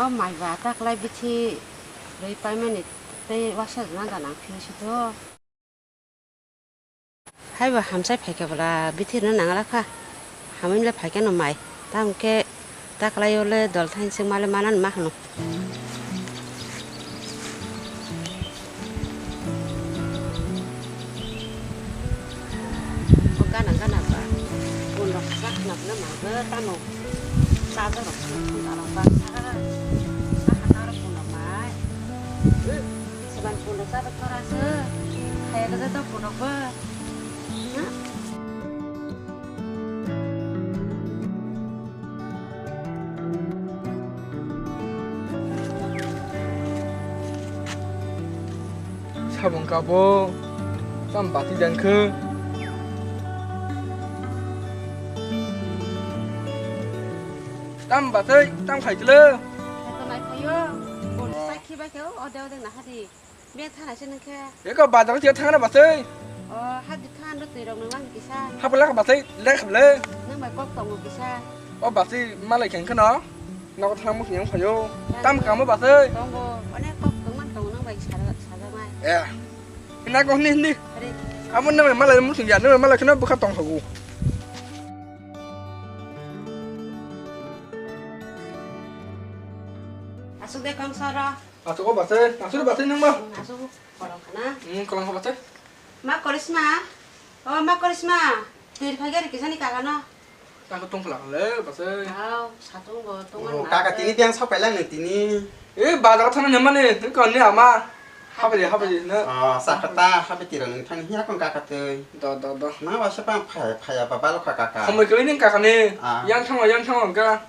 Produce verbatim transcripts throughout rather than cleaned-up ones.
Mai ba ta klai bithi rwi paimani tei uaisa jona gana ang phiyoi se do. Hai ba hamsai phaikha bwla bithi rwna nangla kha. Hamai le phaikha no mai. Tamo khe ta klai o le dol thain sing male manan ma hwno. O gana gana ba. Bun rok sa khna bwla ma ba tamo. Sa ja rok sa khna rok ba sa. Sa khna rok bun rok mai. Seban pundok sa tora se. Kaya kaja to pundok ba. Na? Sabong kabo. Tam bati jangkhe. Tam batwi, tam khaitwlo. Khato nai phaio. Bol sakhi bai khe o ode ode na hadi. Be thana se nang khe. Eko bazar tiya thangna batwi. O hadi than ro twi rok nang lang kisa. Hapla ka batwi, le khable. Nang bai kok tongo kisa. O batwi malai kheng kheno. Nogo thang muk nyang phaio. Tam kamo batwi. Tongo, onek kok tong man tongo nang bai sara sara mai. Eh. Ina ko ni ni. Are. Amo nang bai malai muk ya, nang bai malai kheno bukha tong hagu. Asuk de kong soro. Asuk o bachai, asuk de bachai nang ba. Hmm, asuk kolong khana. Hmm, kolong kha bachai. Ma Korisma. O ma Korisma. Twi phai gari kisa ni kaka no. Kaka tong phla le bachai. Hau, satung bo tong. Oh, na kaka tini tiang sok paila nang tini. Eh, bazar thana ni mani, ko ni ama. Habri, habri na. Oh, sakata, habri tiro nang thani hiya kong kaka twi. Do, do, do. Ma wasa pang phai, phai apa balo kaka kaka. Khomoi koi ni kaka ni. Ah. Yang thang, yang thang ka.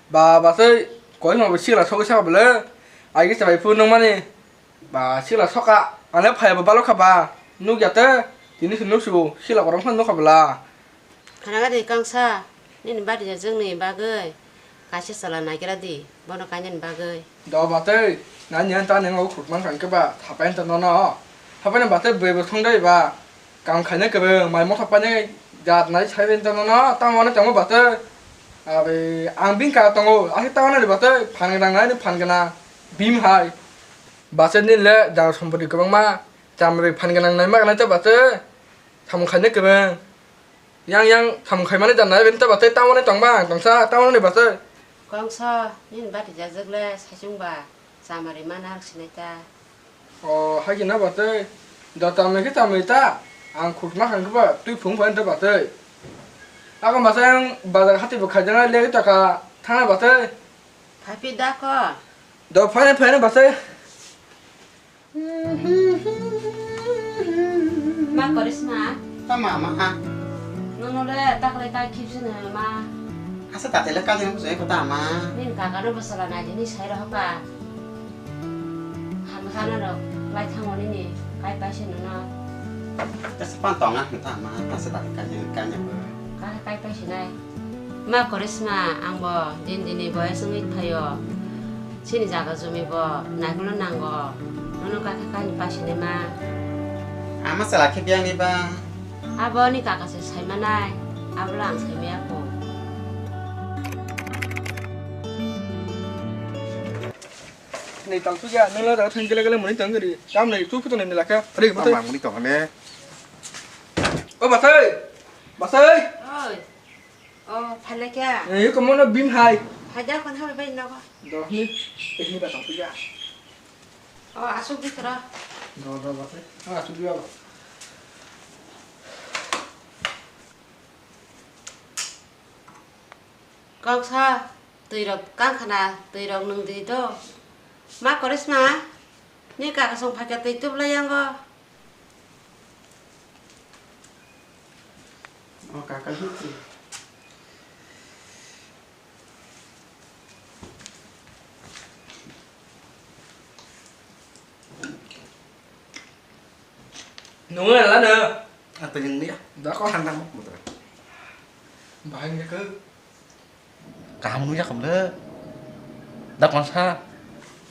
Ba, ba, tei koi ma bo sikla sogwi saka bole. Ai kisa bai phuru nung mani. Ba, sikla soka. Ane phai bo balok kha ba. Nuk ya te. Tini se nuk su. Sikla korong kha nuk kha bwla. Khana gari kangsa. Nini bari ya jeng ni bagwi. Kaisa chwla naikira di. Bono kainani bagwi. Do ba tei. Nani an ta neng o khutman kang ke ba. Thapai ta no no. Thapai na ba tei bwrwi bo thong dai ba. Kam khaina kwbang, mai motha painai jat nai sai bai tongno, tamo no tamo bate. Abi, ang bini kha tongo, aswk tamo nani bate, phan gwnang nai, phan gwnang. Bim hai. Bate nini le jang sompoti kwbangma, chamri phan gwnang nai ma gwnang te bate. Samung khaina kwbang. Yang yang samung khaimani jat nai bai te bate, tamo nai tongba, tongsa, tamo nani bate. Kongsa, nini bati jajak le, saichung ba, chamari ma narwk sinai ta. O, hai khe na batwi. Da tamni khe tamni ta. Ang khutma khan khe ba twi phung phai da batwi. Ako masa yang bazar hati bo khaijana le ta ka thana batwi. Phaipi da ko. Da phai phai na batwi. Ma Korisma. Ta ma ma. Nono le taklai kai khibsini ma. Asa tatle le kajang bujai ko ta ma. Nini kaka no bwsala nai di ni sai rohoka. Hamkha norok lai thango nini kai paisa nono. Tesa pan tonga hinta ma, tasa dati kai kai ne bo. Kai kai paisa nai. Ma Korisma, ang bo din dini boyas wngwi phaio. Chini jaga jumi bo naikolo nango. Nono kai kai ni paisa nai ma. Ama sala khe biyang ni ba. Abo ni kaka se sai manai. Abo la ang sai maya ko. Nei tang suja, nang la da thang gele gele muni tang gari. Tam nei tu puto nei lakha. Are, batai. Tama muni tong ne. O batai. Batai. Oi. O, phalekya. Ei, ko mono bim hai. Haja kon ha bai na ba. Do ni. Ei ni ba tang suja. O, asuk di tro. Do do batai. Ah, asuk di ba. Kok sa, twi rok kang khana, twi rok nwng di do. Ma Korisma, ni kaka song phaikha twi tubla yango. O kaka hiti. Nungwi rwla no. Atwing ya. Da ko. Thanda mo mutra. Bahai nge ko. Kaham nungya kamle. Da konsa.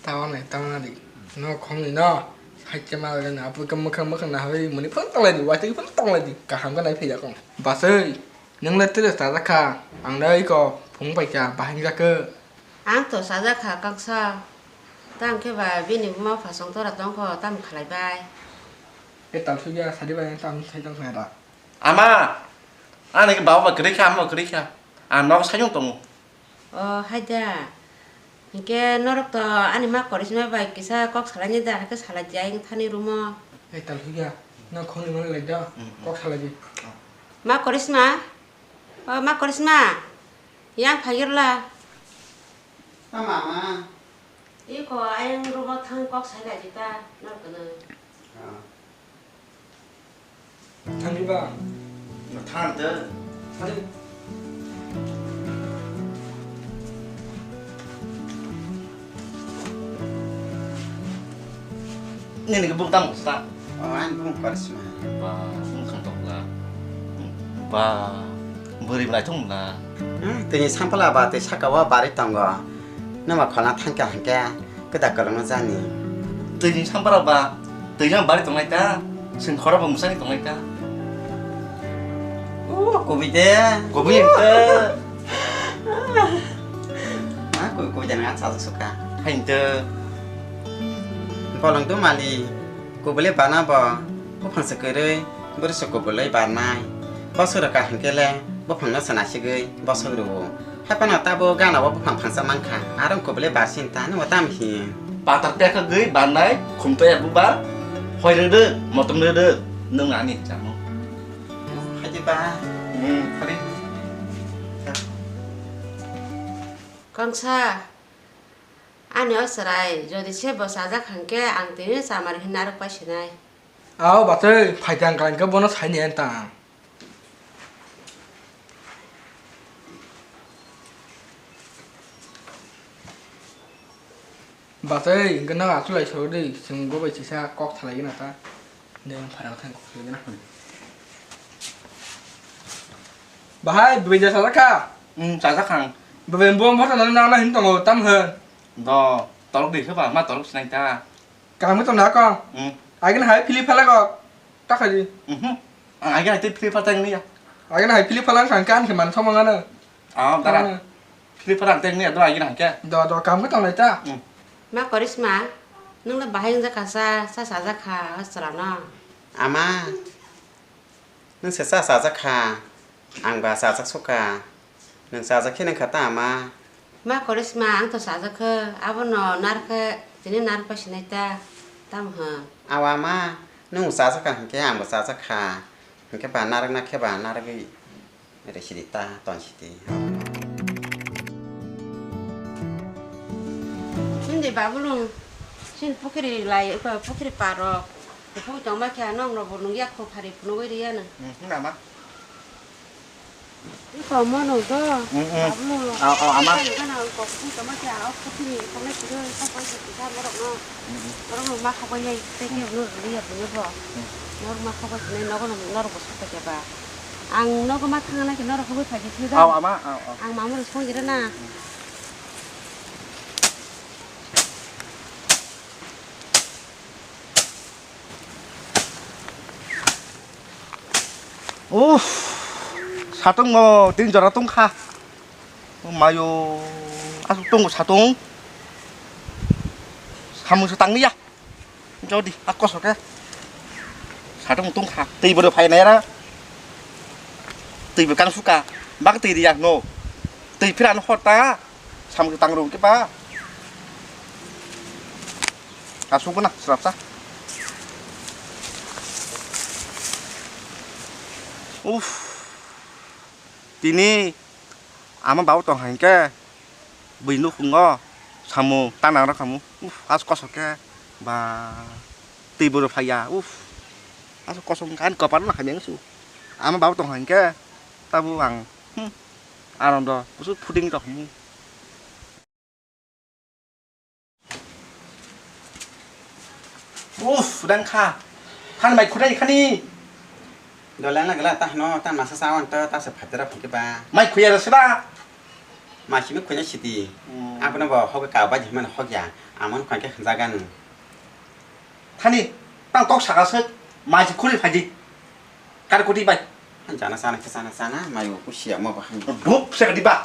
Tawa nai tawa di. No khong ni no. Hai che ma le na apu kam makhang makhang na hawi muni phang tang lai di. Wai phang tang lai di. Kaham ka nai phai da kong. Basai. Nwng le tei ta jakha, ang le iko Phung bai kha, bahai wngjakha. Ang to chajak kha kaksa. Tang khe ba bini buma phasong tora tong kho, tamo khlai bai? E tal sui ya, sadi bai tamo sai tong kha da. Ama, ani khe baba ba kwrwi kha, ama ba kwrwi kha. Ang nogo sai tong tongo. O, hai da. Hinkhe norok to ani ma Korisma bai kisa kok salaini da, hai khe salai di, ayang thani rumo. Hai tal sui ya, nang khoni mani lai da, Mm, mm. Kok salai di. Ma Korisma? O, ma Korisma? Yang phai rwla. Tama ma? Iko ayang rumo thang kok sai lai di ta, norok no. Ah. Thangdi ba? Thang de. Thangdi. Nini ke bung tang sa? Oh, ani bung Korisma. Ba, bung khang tok la. Ba, bwrwi belai thung la. Hmm, tini sampala ba tei saka o bari tongo. Noma kholna thangkha hwnkhe. Kwda kwlwngno jani. Twi ni sampara ba, twi jang bari tongnai ta, seng khoro bo mwsani tongnai ta. O, kubui de. Kubui hwnkhe. Ma, kubui, kubui de nang chajak sukha. Hain te. Bolong do mali, kubui le bana bo, buphang se kwrwi, bwrwi se kubui le barnai. Bosok rwkha hwnkhe le, buphang no se nasigwi, bosok rwo. Hai phano tabuk gana o buphang phangsa mankha, aro kubui le barsin ta, nungbo tamo hin? Patar pekha gwi barnai, khum to ya bubar, hoi rwdwk, motom rwdwk, nwng ani chamung. Hai di ba. Hmm, hari. Kangsa, ani o chwrai, jodi se bo chajak hwnkhe ang tini chamari hinwi narwk pai sinai. Ao batwi, phaitang kainka bono saini entang. Batwi, hwnkhe no achuk lai soro di, chwng bo bai chisa kok salai gana ta. De, ang phai thang kok salai gana. Bahai, bwija sajak kha? Hmm, sajak kha. Bwbai bo motha nang nang hin tongo, tam hwn. Do, torok di khe ba, ma torok sinai ta. Kaham khe tong na kong? Hmm. Agin hai philip phala kok. Ta khaji. Mhm. Ang agin hai tei philip phala tang niya. Agin hai philip phala kang kan khe man thomang ano. Ah, dara. Ah. Philip phala tang niya, do agin hai khe. Do, do, kaham khe tong lai ta. Hmm. Ma Korisma, nwng le bahai wngjakha sa, sa sajak kha, hostel ano. Ama. Nwng se cha chajak kha, ang ba chajak sukha. Nwng chajak khe nang kha ta, ama? Ma Korisma, ang to chajak kha, abono narwk khe tini narwk pai sinai ta, tamo hwn? Awa, ama, nwng chajak kha hwnkhe ang bo chajak kha, hwnkhe ba narwk na khe ba narwgwi rw sidi ta, ton sidi. Hindi babulung, sin pukiri lai, pukiri parok. Buphang tongma khe nokno bo nungya kho phari phunugwi riyana. Hmm, hmm, ama. Iko mono do. Hmm, hmm. Abuno. Ao, ao, ama. Gana kok buphang tongma khe a kho phini tongna kiro kok bai khe kisa norokno. Hmm, hmm. Norokno ma kho bai yai tei khe no riya buno bo. Hmm. Norok ma kho bai khe nogo no norok bo sokha khe ba. Ang nogo ma thangna khe norok hogwi phai khe thida. Ao, ama, ao, ao. Ang mamung song jira na. Hmm. Uff, satung mo tin jora tong kha. Mayo, asuk tongo satung. Samung sa tang liya. Jodi, akos oke. Satung tong kha. Tei bodo phai nai ra. Tei bo kang suka. Bak tei riya no. Tei phira no hota. Samung tang rung ke pa. Asuk na, serap sa. Uff. Tini ama bau tong hangke bui nukhungo samung tanang rok hamu. Uff, as kosok ke ba twi boro phaiya. Uff, as kosok kan kopar no hamya su. Ama bau tong hangke tabu ang, hmm, arondo kusu puding rok hamu. Uff, dang kha. Than mai khunai khani. Dole na gala ta hno, ta masa sa wan ta, ta se phatera phunke ba. Mai khuya ra seba. Mai simi khuya siti. Hmm. Abona bo hoge ka ba jima hogya. Amon khanke khanjagan. Thani, tang kok saka se, mai si khuri phaidi. Kar kuti bai. Jana sana ke sana sana, mayo kusia mo bahang. Bup se kadi ba.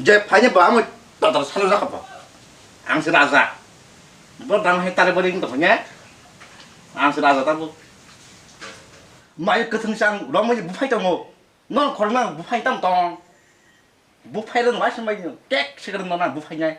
Je phaini bo amo tatar salo jakha bo. Ang se raja. Bo dang hai tare bari wng tongkha ne. Ang se raja tabo. Mai kwthwng chang romwi buphai tongo. Nong khorna buphai tam tong. Buphai rwng waisa mai kek se rwng nang buphai nai.